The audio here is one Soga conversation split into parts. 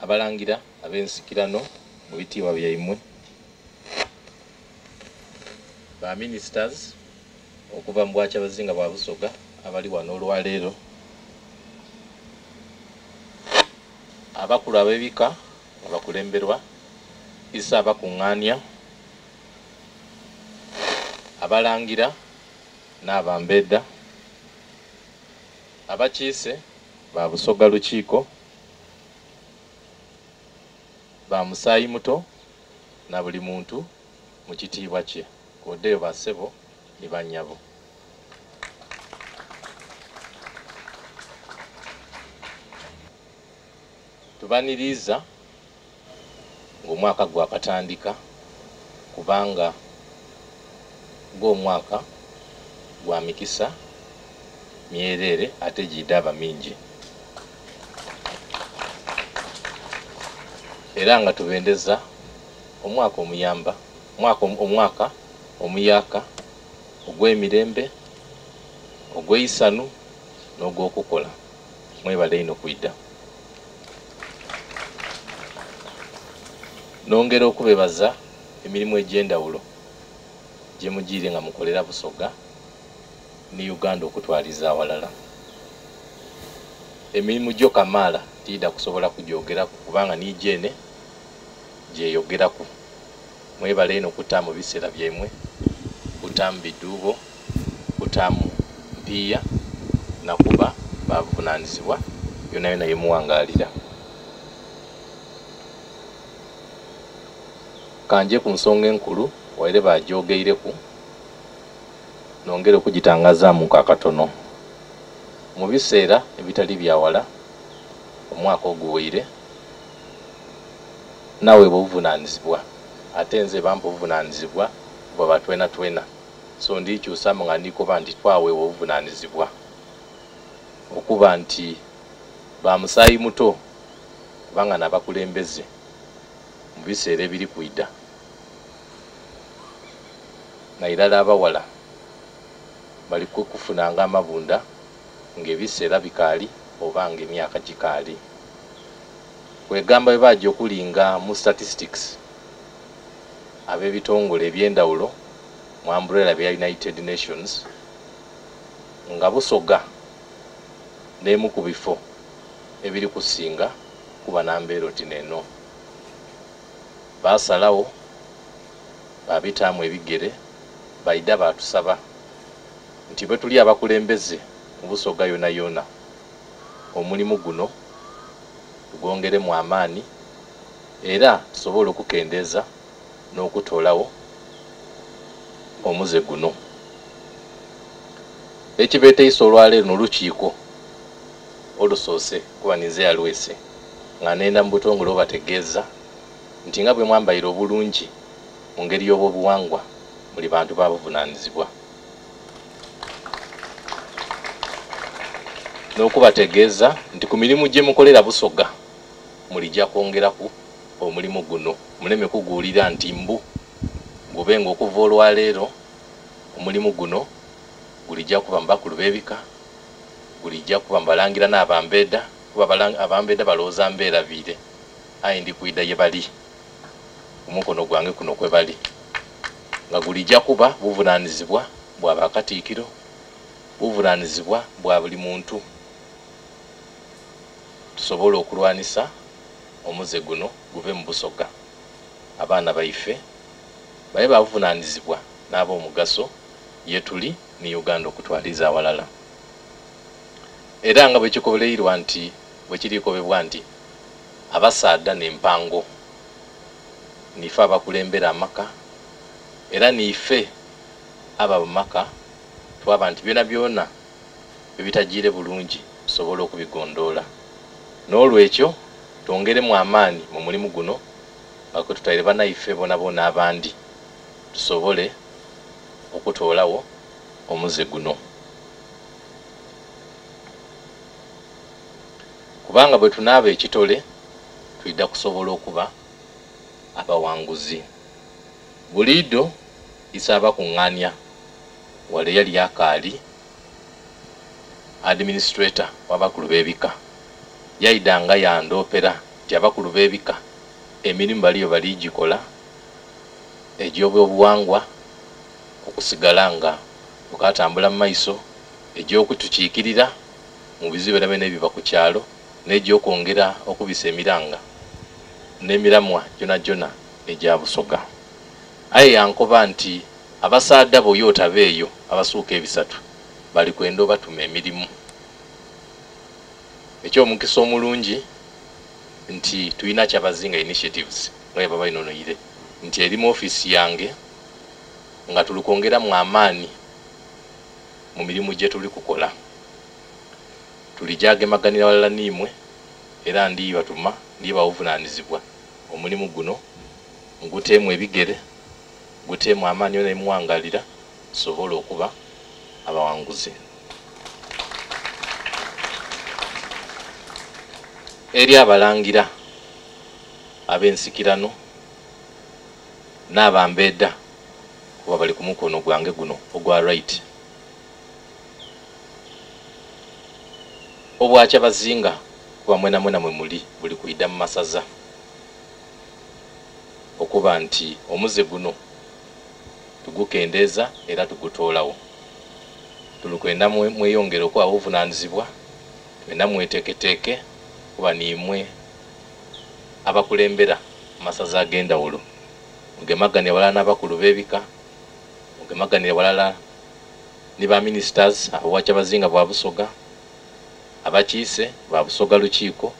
Abalangira ab'ensikirano mu bitiibwa byaimwe, ba ministers okuva mu Bwakyabazinga bwa Busoga abali wano olwaleero, abakulu ab'ebika nga bakulemberwa Isaabakungaania, Abalangira n'Abambedha, abakiise ba Busoga Lukiiko, ba musaayi muto na buli muntu mu kitiibwa kye, kw'odeyo ba ssebo ni ba nnyabo. Tubaniriiza ng'omwaka gwakatandika kubanga gwo omwaka gwa mikisa myereere ate giidhaaba mingi. Era nga tubendeza omwaka omuyamba, omwaka omuyaaka ogw'emirembe, ogw'eisanhu n'ogw'okukola. Mwebale inho kwidha. Nongera okubebaza emirimu egy'endhawulo gye mugiire nga mukolera Busoga ni Uganda okutwaliza aghalala. Emirimu gyo kamaala tiidha kusobola kugyogeraku kubanga ni gyene gyeyogeraku. Mwebale inho kutaamu biseera byaimwe, kutaamu bidhuubo, kutaamu mpiiya na kuba ba buvunanizibwa yonayona ye muwangaalira. Ka nje ku nsonga enkulu waire baagyogeireku, nongere okugitangazaamuku akatono. Mu biseera ebitali bya wala, omwaka oguweire, naweebwa obuvunanizibwa ate nze bampa obuvunanizibwa bwa ba twenatwena. So ndikyusaamu nga ndi koba nti twaweebwa obuvunanizibwa okuba nti ba musaayi muto kubanga n'abakulembeze mu biseera ebiri kwidha nairala abawala bali kufunanga amabunda nga ebiseera bikaali oba nga emyaka gikaali. Kwegamba bwe baja okulinga mu statistics ab'ebitongole eby'endhawulo mu umbrella bya United Nations nga Busoga n'emu ku bifo ebiri kusinga kuba na mbeera oti n'eno. Baasalagho baabitaamu ebigere baidha baatusaba nti bwe tuli abakulembeze mu Busoga yonayona omulimu guno tugwongeremu amaani era tusobole okukendeeza n'okutoolagho omuze guno. Ekibeeteisa olwaleero n'olukiiko olusoose kuba ninze alwese nga nenda mu butongole obategeeza nti nga bwe mwambaire obulungi mu ngeri y'obwobuwangwa muli bantu ba buvunanizibwa. N'okubategeeza nti ku mirimu gye mukolera Busoga mulija kwongeraku omulimu guno muleme kuguwulira nti mbu gube nga okuva olwaleero omulimu guno gulija kuba mu bakulu b'ebika, gulija kuba mu balangira n'abambedha kuba abambedha balowooza mbeerabiire aye ndi kwidha ye bali ku mukono gwange kuno kwe bali nga gulija kuba buvunanizibwa bwa bakatiikiro, buvunanizibwa bwa buli muntu tusobole okulwanisa omuze guno guve mu Busoga. Abaana baife babe babuvunanizibwa n'ab'omugaso ye tuli ni Uganda okutwaliza aghalala. Era nga bwekikoleirwa nti bwekirikobebwa nti abasaadha n'empango niife abakulembera amaka era niife aba mu maka twaba nti byonabyona ebitajiire bulungi tusobole okubigondoola. N'olwekyo twongeremu amaani mu mulimu guno nga kwe tutaire banaife bonabona abandi tusobole okutoolagho omuze guno. Kubanga bwe tunaaba ekitole twidha kusobola okuba abawanguzi. Buliidho Isaabakungaania wale yali akaali administrator w'abakulu b'ebika yaidha nga yandoopera nti abakulu b'ebika emirimu baliyo baligikola egy'obyobuwangwa okusigala nga tukatambula mu maiso, egy'okutukiikirira mu bizibu byonabyona ebiba ku kyalo, n'egy'okwongera okubisa emiranga n'emiramwa gyonagyona egya Busoga. Aye yankoba nti abasaadha bo y'otaba eyo abasuuka ebisatu bali kwenda obatuma emirimu. Eky'omukisa omulungi nti tulina Kyabazinga Initiatives nga bwe babainhonhoire nti eri mu ofiisi yange nga tuli kwongeramu amaani mu mirimu gye tuli kukola. Tulija gemaganira ghalala n'imwe era ndibatuma, ndibagha obuvunanizibwa omulimu guno muguteemu ebigere, guteemu amaani yona yemuwangalira tusobole okuba abawanguzi. Eri abalangira ab'ensikirano n'abambeeda kuba bali ku mukono gwange guno ogwa right. Obwakyabazinga kuba mwenamwena mwe muli buli kwidha mu masaza okuba nti omuze guno tugukendeeza era tugutoolagho. Tuli kwenda mweyongere okuba ab'obuvunanizibwa, twenda mweteeketeeke kuba niimwe abakulembera amasaza ag'endhawulo. Mugemaganire ghalala n'abakulu b'ebika, mugemaganire ghalala ni ba ministers ab'obwakyabazinga bwa Busoga, abakiise ba Busoga Lukiiko,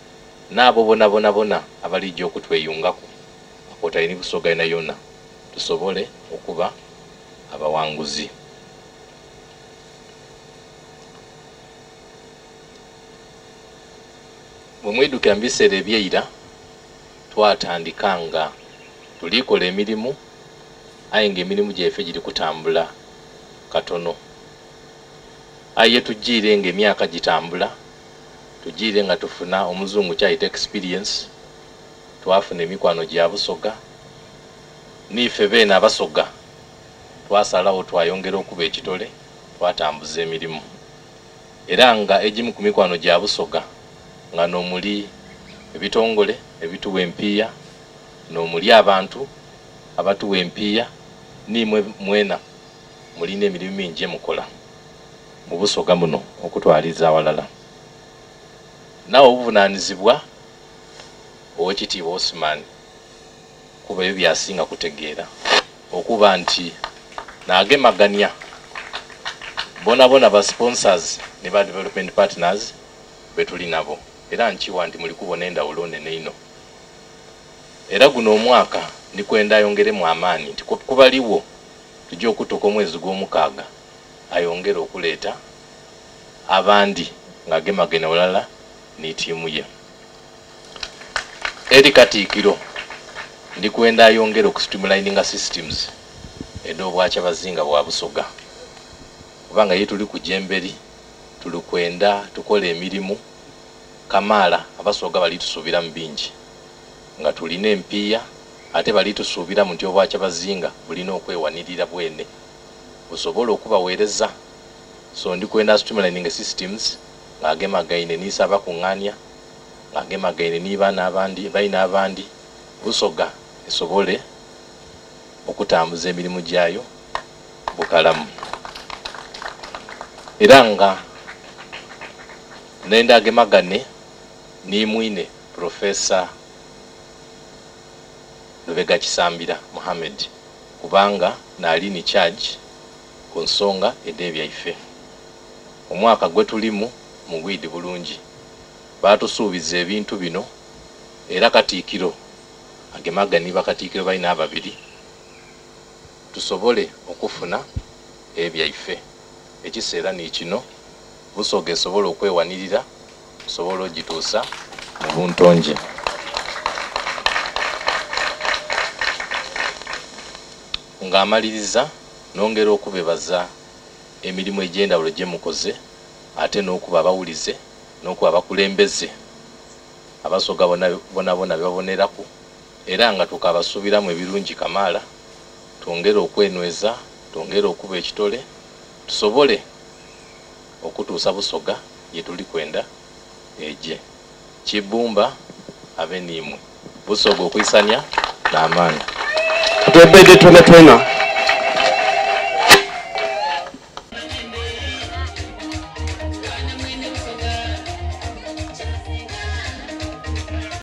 n'abo bonabonabona abalija okutweyungaku kwotaire ni Busoga yonayona tusobole okuba abawanguzi. Bwe mwidhukira mu biseera eby'eira twatandika nga tuli kola emirimu aye nga emirimu gyaife giri kutambula katono. Aye yetujiire nga emyaka gitambula, tujiire nga tufuna omuzungu kyayita experience, twafuna emikwano gya Busoga, niife beene Abasoga twasalagho twayongera okuba ekitole twatambuza emirimu. Era nga egimu ku mikwano gya Busoga nga n'omuli ebitongole ebituwa empiiya, n'omuli abantu abatuwa empiiya, niimwe mwena mulina emirimu mingi gyemukola mu Busoga muno okutwaliza aghalala. Nagho obuvunanizibwa Owekitiibwa Osman kuba ebyo byasinga kutegeera okuba nti nagemagania bonabona ba sponsors ni ba development partners betuli nabo era nkiwa nti muli kubona endhawulo nene inho. Era guno omwaka ndi kwenda ayongeremu amaani nti kubaligho tuja okutuuka omwezi gwomukaaga ayongere okuleeta abandi nga agemagaine ghalala ni tiimu ye. Eri Katiikiro ndi kwenda ayongere okusitreamlininga systems edh'obwakyabazinga bwa Busoga kubanga ye tuli kuja emberi tuli kwenda tukole emirimu kamaala. Abasoga bali tusuubiramu bingi nga tulina empiiya ate bali tusuubiramu nti obwakyabazinga bulina okwewanirira bwene busobole okubaweereza. So ndi kwenda streamlining systems nga agemagaine ni Ssaabakungania, nga agemagaine ni baana abandi baine abandi, Busoga esobole okutambuza emirimu gyayo bukalamu. Era nga nenda agemagane ni mwine Professor Lubega Kisambira Mohammed kubanga naali ni charge ku nsonga edh'ebyaife. Omwaka gwetulimu mugwidi bulungi, baatusuubiza ebintu bino era Katiikiro agemagane ni bakatiikiro baine ababiri tusobole okufuna ebyaife. Ekiseera ni kino Busoga esobole okwewanirira tusobole ogituusa mu buntonje. Nga amaliriza nongera okubebaza emirimu egy'endhawulo gyemukoze ate n'okuba abawulize n'okuba abakulembeze Abasoga bonabona bebaboneraku era nga tukabasuubiramu ebirungi kamaala. Twongere okwenweza, twongere okuba ekitole tusobole okutuusa Busoga yetuli kwenda eje. Kibumba Abe n'imwe. Busoga okwisania n'amaani. Twebede twena twena.